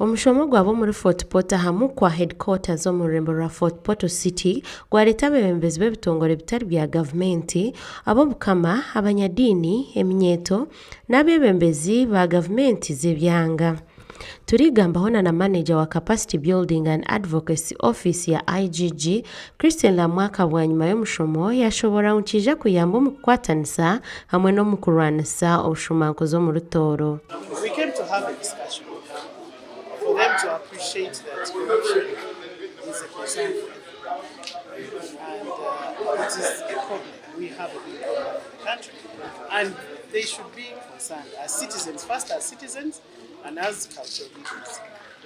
Omushomo gwaba omuri Fort Portal aha Mukwa Headquarters omu rurembo rwa Fort Portal City gwareeta abeebembezi b'ebitongore bitari bya gavumenti, ab'obukama, abanyadiini, eminyeeto n'abeebembezi ba gavumenti z'ebyanga. Turigambaho na na Maneja wa Capacity Building and Advocacy Office ya IGG, Christine Lamwaka bwanyima y'omushomo yashoboorora ngu nikiija kuyamba omu kukwatanisa hamwe n'omu kurwanisa obushumankuzi omuri Tooro. We came to have a discussion with her for them to appreciate that corruption is a concern for everyone and uh, it is a problem. We have a big problem in the country and they should be concerned as citizens, first as citizens and as cultural leaders.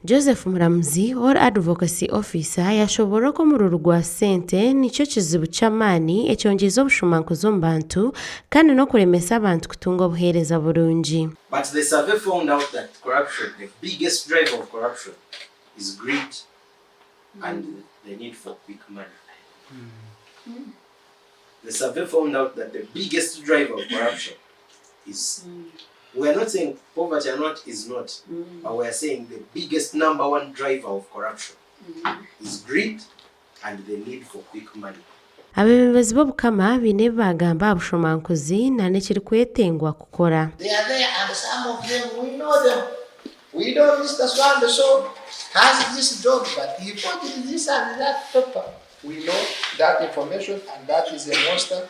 Joseph Muramuzi, ori Advocacy Officer yashoboorora oku omururu gwa sente nikyo kizibu ky'amaani ekyongyeize obushumankuzi omu bantu kandi n'okuremesa abantu kutunga obuheereza burungi. But the survey found out that corruption, the biggest driver of corruption is greed and the need for quick money. The survey found out that the biggest driver of corruption is we are not saying poverty and what is not, but we are saying the biggest number one driver of corruption is greed and the need for quick money. Abeebembezi b'Obukama baine ebi baagamba aha bushomankuzi n'ekirikwetengwa kukora. They are there and some of them we know them. We know Mr. So and so has this job but he forged this and that paper. We know that information and that is a monster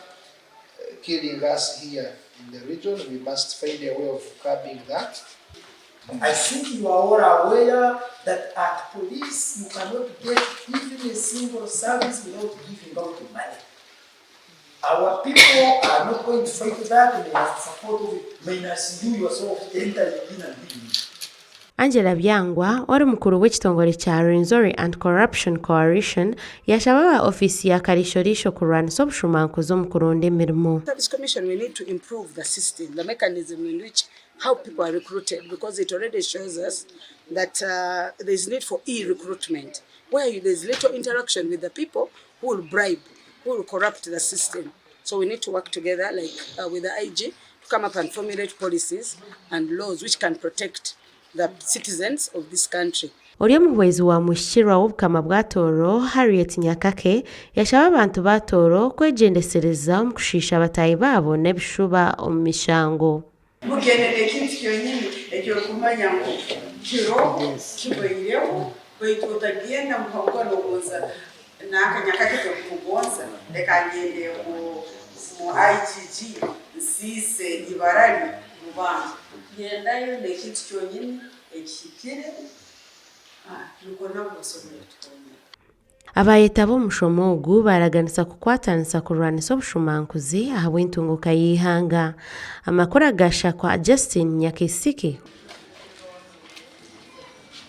killing us here in the region. We must find a way of curbing that. I think you are all aware that at police you cannot get even a single service without giving out money. Our people are not going to fight that, they must support it, minus you yourself entering in and giving. Angela Byangwa, ori mukuru w'ekitongore kya Rwenzori Anti-Corruption Coalition yashaba aba ofiisi ya Kariisho-riisho kurwanisa obushumankuzi omu kuronda emirimo. Service Commission we need to improve the system, the mechanism in which how people are recruited because it already shows us that uh, there is need for e-recruitment where there is little interaction with the people who will bribe, who will corrupt the system. So we need to work together like uh, with the IG to come up and formulate policies and laws which can protect the citizens of this country. Ori omuhwezi wa Mushikirwa w'Obukama bwa Tooro, Harriet Nyakake, yashaba abantu ba Tooro kwegyendesereza omu kushiisha bataahi baabo n'ebishuba omu mishango. Mugyende n'ekintu kyonyini eki orikumanya ngu kiroho, kibaireho, baitu otagyenda ngu habwokuba nogonza nanka nyakake torikumugonza leka ngyende mu IGG nsiise ibara lye mu bantu. Gendayo n'ekintu kyonyini ekihikire nukwo nabo basobole kutukonyera. Abaayetaba omu mushomo ogu baaraganisa kukwatanisa kurwanisa obushumankuzi ahabw'entunguuka y'eihanga. Amakuru agashakwa Justine Nyakisiki.